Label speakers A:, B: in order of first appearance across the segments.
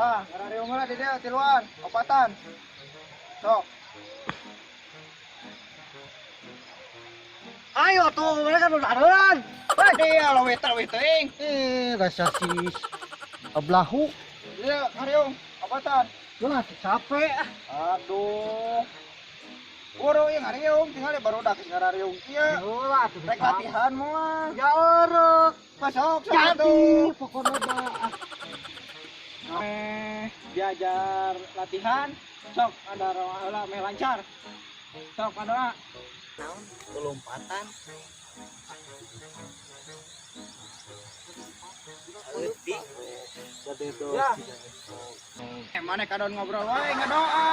A: Tah, ngarariung heula di dieu tiluan, opatan. Sok.
B: Ayo tuh, mereka udah adelan.
A: Dia leuwih teh teuing.
B: Eh, rasa si ablahu.
A: Iya, ngariung, opatan.
B: Lah capek ah.
A: Aduh. Buru ieu ngariung, tinggal barudak geus ngarariung kieu.
B: Lah tuh.
A: Rek latihan moal.
B: Ya erek.
A: Masuk sok
B: Jadi
A: atuh.
B: pokoknya mah.
A: Eh, diajar latihan, sok ada heula meh lancar. Sok ngadoa.
C: Naon? Lompatan. Leutik.
A: Ya. Eh, mana kadon ngobrol wae ngadoa.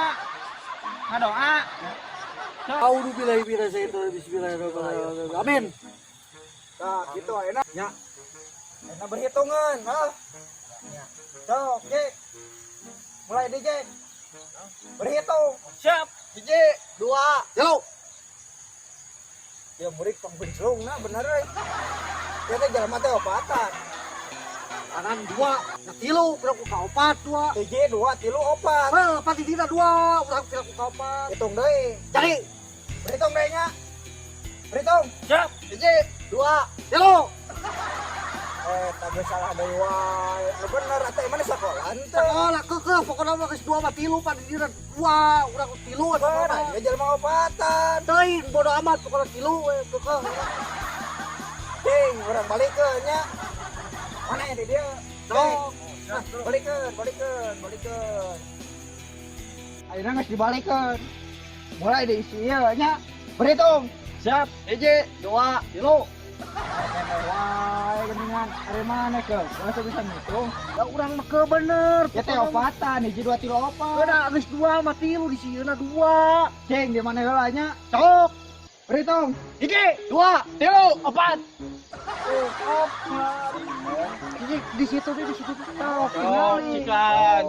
A: Ngadoa.
B: A'udzu billahi minasyaitonir bismillahirrahmanirrahim. Amin.
A: Nah, gitu enak. Ya. Enak berhitungan, ha? Ya. Sok, Jack. Mulai di Jack. Berhitung.
C: Siap.
A: Hiji,
B: Dua, tilu.
A: Ya murid pangbenclung nah bener euy. Ya teh jelema teh opatan.
B: Kanan dua, nah tilu, urang ku kaopat dua.
A: Hiji, dua, tilu, opat.
B: Eh, pati dina dua, urang pira ku kaopat.
A: Hitung deui.
B: Jadi,
A: Berhitung deui nya. Berhitung.
C: Siap.
A: Hiji,
B: dua, tilu.
A: Eh, tak salah deui wae. Nu bener atuh mana sekolah henteu.
B: Sekolah kekeh, pokoknya mah geus dua mah tilu, pati dina dua, urang tilu atuh.
A: Bener, ya jelema opatan.
B: Teuing bodo amat pokoknya tilu we kekeh.
A: Ding, urang balikeun nya. Mana ya di dieu?
B: Sok.
A: Nah, balikeun, balikeun, balikeun. Ayeuna geus dibalikeun. Mulai diisi ieu nya. Berhitung.
C: Siap.
A: Hiji,
B: Dua, tilu.
A: Wae geuningan ari mana ke? Masa bisa ngitung?
B: Ya urang mah ke bener.
A: Ya teh opatan, hiji dua tilu opat.
B: Udah geus dua mah tilu di sieuna dua.
A: Ceng di mana heula nya?
B: Sok.
A: Berhitung.
C: Hiji,
B: Dua,
C: tilu, opat.
A: Opat.
B: Di situ di situ.
A: Sok,
C: Oh,
A: tingali.
C: cikan.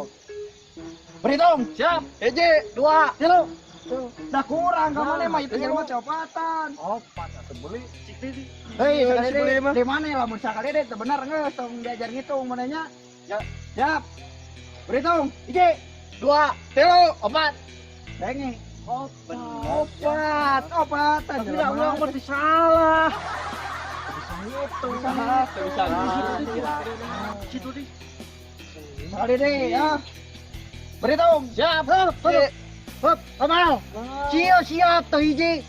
A: Berhitung.
C: Siap.
A: Hiji,
B: Dua, tilu.
A: Dah kurang ka mana mah itu jelema teh opatan.
B: Opat atuh beli. Cik deui.
A: Hei,
C: Iya,
A: sekali
C: si beli
A: deui.
C: mah.
A: Di mana lamun sakali deui teu bener geus tong diajar ngitung mana nya.
C: Ya.
A: Siap. Berhitung. Hiji,
C: Dua, tilu, opat.
A: Denge.
B: Opat.
A: Opat, opatan.
B: Tapi dah urang mah teu salah.
A: Bisa ngitung.
C: Bisa, bisa.
B: Di situ di. Situ di.
A: Sekali deui ya. Berhitung.
C: Siap.
B: Hup, hup. Hup, kamal. Siap, siap teu hiji.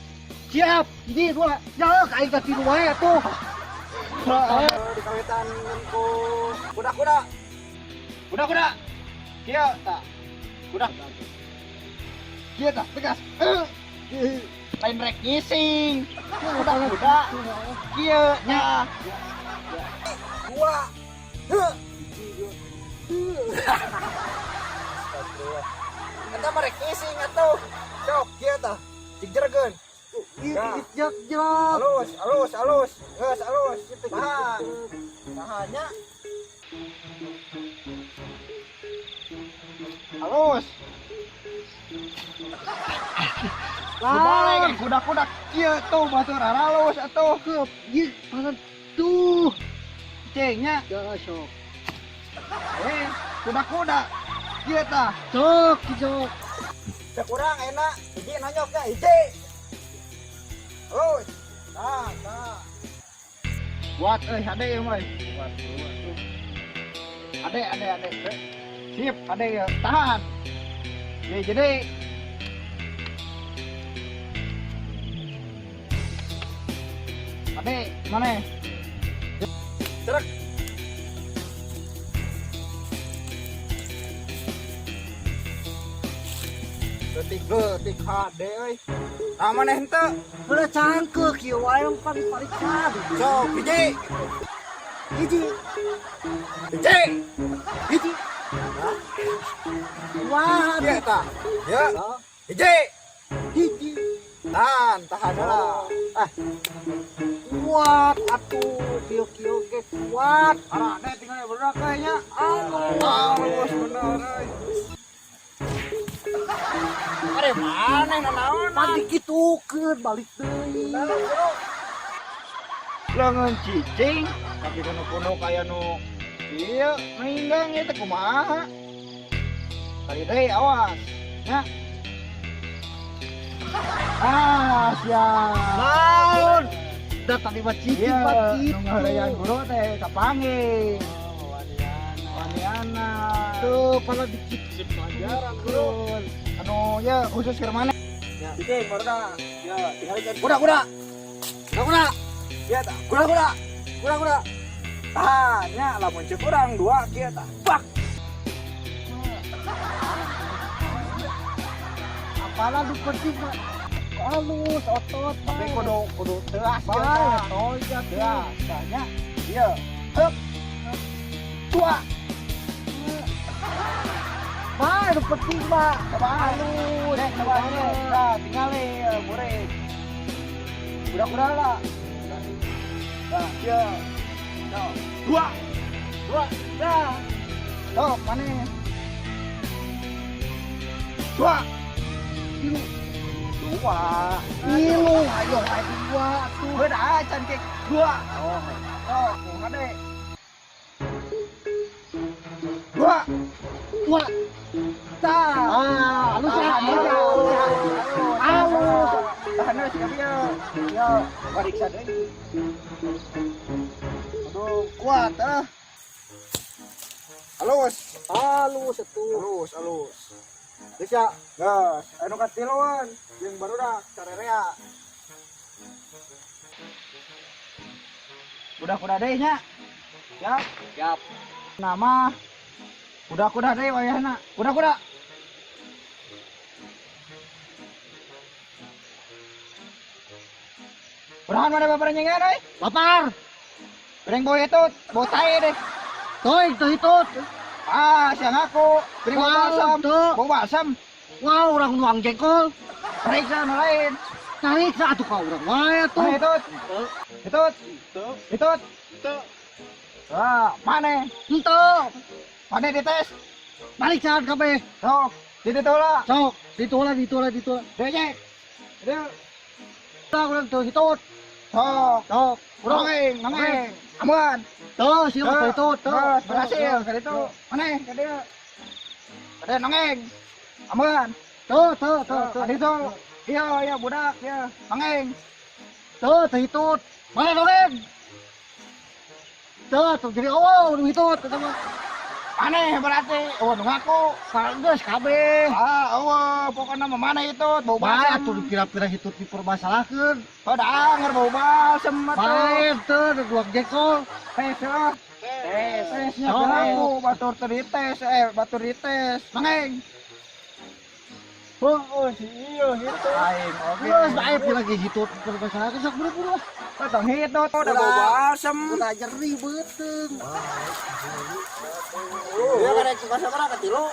B: Siap, hiji dua. Ya, ka aing teh tilu wae atuh.
A: Dikawitan ku kuda-kuda. Kuda-kuda. Kieu tah. Kuda. Kieu tah, tegas. Lain rek ngising. Kuda-kuda. Kieu nya. Dua. Heuh. Eta mah rek ngising atuh. Sok kieu tah. Jigjerkeun.
B: Ih, jek jek.
A: Halus, halus, halus. Geus halus. Tahan. Tahannya. Halus. Dibalik kuda-kuda kieu tuh batur halus atuh.
B: Hup, ieu tangan tuh.
A: Cengnya.
B: Ya sok.
A: Eh, kuda-kuda. Kieu tah.
B: Sok, sok.
A: Cek urang enak, hiji nonyoknya hiji. Halus. Tah, tah. Buat euy ade ieu mah. Buat tuh. Ade, ade, ade. Sip, ade ya. Tahan. Jadi, jadi. Ade, mana? Cerak. Leutik-leutik hade euy. Tah maneh henteu.
B: Udah cangkeuk kieu wae pan dipariksa.
A: Sok, hiji.
B: Hiji,
A: Hiji.
B: hiji. Wah,
A: Ieu tah. Ya. Hiji.
B: hiji.
A: Tahan, tahan heula.
B: Ah. Kuat atuh, kieu-kieu ge kuat.
A: Arane tinggal bener kayaknya.
B: Anu.
A: Halus bener euy. Are maneh nanaon?
B: Pan dikitukeun balik deui.
A: Lengan cicing, tapi kuno-kuno kaya nu ieu ninggang ieu teh kumaha? Kali deui awas. Ya. Ah, siap.
B: Naon? Da tadi mah cicing
A: Iya,
B: mah kitu.
A: nu ngaheureyan guru teh kapanggih. Waniana.
B: Tuh, pala dikit.
C: Sip pelajaran guru.
A: Anu ya khusus ke mana?
C: Oke, barudak. Ya, tinggalkan.
A: Kuda kuda.
B: Kuda kuda.
A: Ya tah. Kuda kuda. Kuda kuda. Tah, nya lamun ceuk urang dua kieu tah. Bak.
B: Apalah nu penting mah halus otot.
A: Tapi kudu kudu teuas ieu
B: Bae,
A: tah.
B: toy ya.
A: Teuas tah nya. Ieu. Hup. Dua.
B: Bae nu penting mah
A: Coba
B: halus.
A: Dek, coba ini. Nah, tinggali murid. Kuda-kuda lah. Nah, iya. Tuh. Dua. Dua. Dah. Tuh, mana? Dua. Tilu. Dua.
B: Tilu, ayo ayo dua tuh.
A: Udah, acan kek. Dua. Oh. Tuh, hade. Dua.
B: Dua.
A: Tah.
B: Ah, halus ya.
A: Tahan,
B: Halus.
A: halus. Tahan we siap ya. Ya, pariksa deui. Aduh, kuat ah. Halus.
B: Halus atuh.
A: Halus, halus.
B: Geus ya.
A: Gas, anu katiluan jeung barudak sarerea. Kuda-kuda deui nya. Siap.
C: Siap.
A: Nama kuda-kuda deui wayahna. Kuda-kuda. Kurahan mana bapak nyengan euy?
B: Lapar.
A: Piring bau itu, bau tai deh.
B: Toy, toy itu.
A: Ah, siang aku. Piring bau
B: Wow,
A: balsam.
B: tuh.
A: Bau balsam.
B: Wah, urang nuang jengkol.
A: Periksa nu lain.
B: Tarik sa atuh ka urang wae atuh.
A: Mana itu? Itu. Itu.
C: Itu.
A: Ah, mana?
B: Henteu.
A: Mana dites?
B: Balik saat kabeh.
A: Sok, ditolak.
B: Sok, ditolak, ditolak, ditolak.
A: Dejek. Dia
B: Tah urang teu hitut.
A: sok.
B: Sok, urang
A: Nongeng, nongeng. Aman.
B: Tuh, sieu teu hitut, tuh.
A: Terus berhasil ke itu. Mana? Ke dia. Ke dia nongeng. Aman.
B: Tuh, tuh, tuh, tuh.
A: Tuh, itu. Iya, iya budak, ya. Nongeng.
B: Tuh, teu hitut. Mana dongeng? Tuh, tuh jadi oh, nu hitut eta mah.
A: Aneh berarti. Oh, nu ngaku.
B: Geus kabeh.
A: Ah, eueuh, pokoknya mah mana itu bau
B: Bae
A: balsam.
B: atuh dipira-pira hitut dipermasalahkeun.
A: Oh, da anger bau balsam atuh.
B: Bae teu nuang jengkol.
A: Tes ah.
C: Tes.
A: Tesnya
B: Sok.
A: berlaku, batur teu dites, batur dites. Nongeng.
C: Oh, oh si iyo gitu.
A: Aing oge.
B: Geus bae pira ge hitut dipermasalahkeun sok buru-buru. Ah.
A: Oh, tong hitut udah
B: Udah.
A: bau balsam.
B: Udah nyeri beuteung.
A: Iya karek suka sabaraha katilu,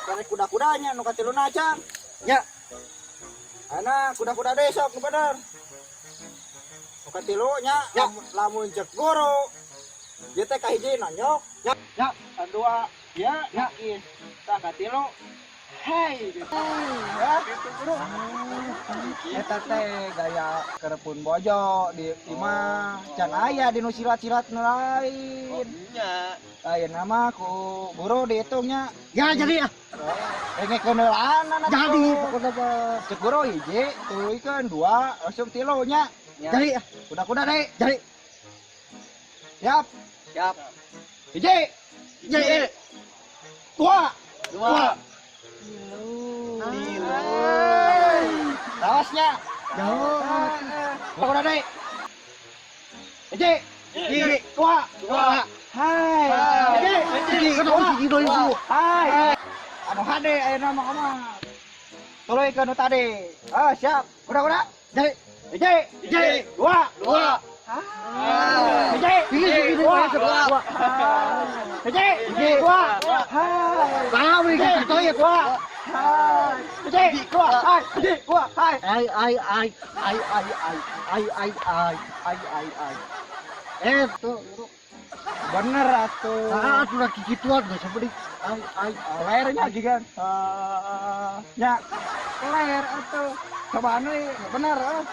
A: karek kuda-kudanya nu katiluna acan.
B: Ya.
A: Ana kuda-kuda deui sok nu bener. Nu katilu nya
B: Ya.
A: lamun cek guru. Ieu teh kahiji nonyok.
B: Ya. Ya.
A: Kadua ya
B: Ya.
A: is. Tah katilu. Hei gitu. Ya gitu guru. Eta teh gaya kerepun bojo di imah can aya di nu silat-silat nu lain.
C: Nya.
A: Lain nama ku guru dihitungnya.
B: Ya jadi ah.
A: Pengen heulaanan atuh.
B: Jadi pokoknya mah.
A: Cek guru hiji, tuluykeun dua, langsung tilu nya.
B: Jadi ah.
A: Kuda-kuda deui.
B: Jadi.
A: Siap.
C: Siap.
A: Hiji,
B: Jadi.
A: dua.
C: Dua.
B: Tilu.
A: Tawasnya.
B: Jauh.
A: Kuda-kuda deui. Hiji, hiji, dua,
C: Dua.
A: Hai. Hiji,
B: Hiji, kan hiji deui dulu.
A: Hai. Anu hade ayeuna mah kumaha. Tuluykeun nu tadi. Ah, siap. Kuda-kuda.
B: Jadi.
A: Hiji,
B: Hiji,
A: dua,
C: Dua.
A: Hai. Hiji,
B: Hiji, hiji,
A: dua,
B: dua.
A: dua. Hiji, hiji, dua. Hai.
B: Lah, we
A: Hiji,
B: gitu ya.
A: dua. Hai. Hiji, dua. Hai. Hiji, dua. Hai.
B: Ai ai ai ai ai ai ai ai ai ai ai ai. Eh tuh, tuh.
A: Bener atuh.
B: Ah, atuh lagi gituan geus sampe ai ai ai.
A: Layarnya lagi kan. Ah, nya. Layar atuh. Cobaan we, bener ah.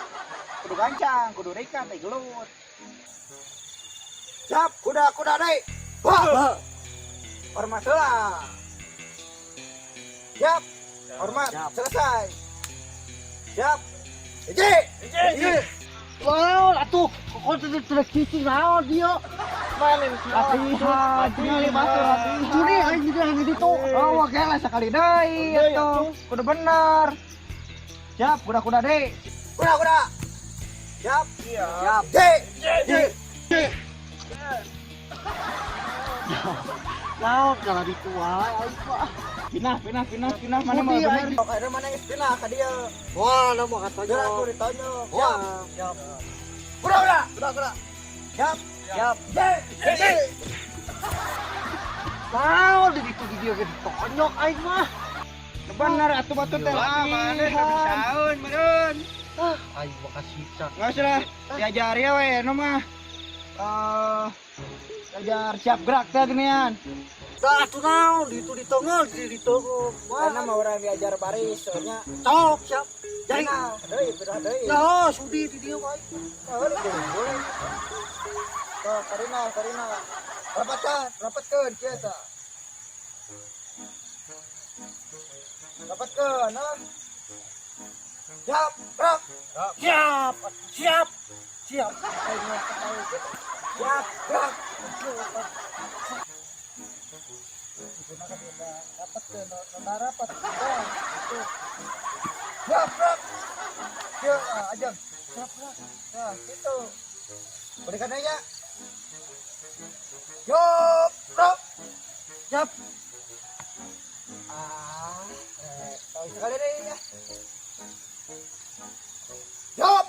A: Kudu gancang, kudu rikat, teh gelut. Siap, kuda-kuda deui. Wah. Hormat heula. Siap. Hormat. Selesai. Siap. Hiji. Hiji.
B: Wow, atuh kok teu cicing naon dia.
A: Latihan. Tinggal batur latihan.
B: Curi aing di dieu ditu.
A: Oh, oke lah sekali deui atuh. Kudu bener. Siap, kuda-kuda deui. Kuda-kuda. Siap. Siap. Hiji. Hiji.
B: Naon kalau ditu wae aing mah.
A: Pindah, pindah, pindah, pindah, mana mau
B: Budi,
A: bener.
B: aing.
A: Pokoknya mana geus pindah ka dieu.
B: Wah, na mah katanya.
A: Gerak aku ditonyok.
B: Wah,
A: Siap.
B: siap.
A: Kuda, kuda. Kuda, kuda. Siap. Siap. Hiji.
B: Naon di ditu di dieu ge ditonyok aing mah.
A: Bener atuh batu teh latihan. Meureun.
B: Ah, aing mah kasiksa.
A: Nggak usah lah, diajar ya we, nu mah. Eh, diajar siap gerak teh genian.
B: Tah atuh naon di ditu ditongol, di dieu ditongol. Wah,
A: Karena mah urang diajar baris soalnya.
B: Sok, siap. Jadi,
A: Nah, deui, pindah deui.
B: ya sudi di dieu wae.
A: Oh, boleh. Tuh, Karina, Karina. Rapatkan, rapatkeun kieu tah. Rapatkeun, ah. Siap, gerak.
B: Siap, siap. Siap.
A: Siap, gerak. Rapatkeun, rapat. Siap, gerak. Kieu, ah, ajeng. Siap, gerak. Nah, gitu. Berikan aja. Siap, gerak.
B: Siap.
A: Ah, tahu sekali deh ya. Siap.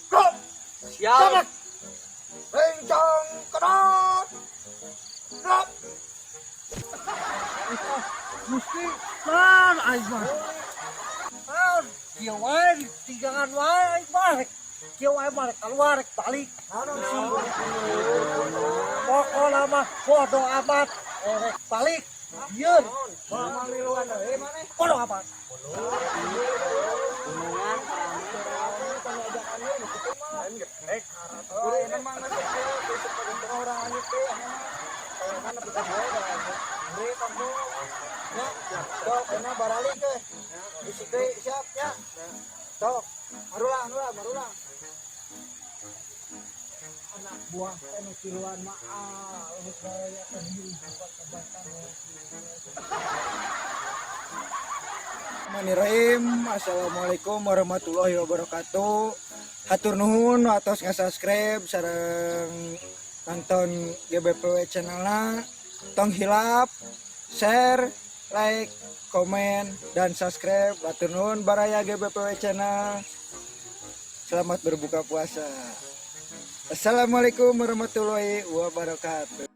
A: Gerak.
B: Siap.
A: Lencang kanan. Gerak.
B: Gusti, man aing mah. Naon, kieu wae tigangan wae aing mah. Rek kieu wae mah rek keluar rek balik. Pokokna mah bodo amat. Rek balik. Yeun.
A: Mau miluan deui maneh?
B: Bodo amat.
A: Oh, ini mah geus kieu, besok pada tengah orang lanjut teh, ini mah. Kalau mana bisa gue dah. Beri kamu. Ya, sok enak baralik ke. Bisi deui siap ya. Sok, marulang, marulang, marulang.
C: Anak buah teh nu tiluan mah ah, geus baraya teh obat-obatan.
A: Bismillahirrahmanirrahim. Assalamualaikum warahmatullahi wabarakatuh. Hatur nuhun atos nge-subscribe sareng nonton GBPW channelna. Tong hilap, share, like, komen, dan subscribe. Hatur nuhun baraya GBPW channel. Selamat berbuka puasa. Assalamualaikum warahmatullahi wabarakatuh.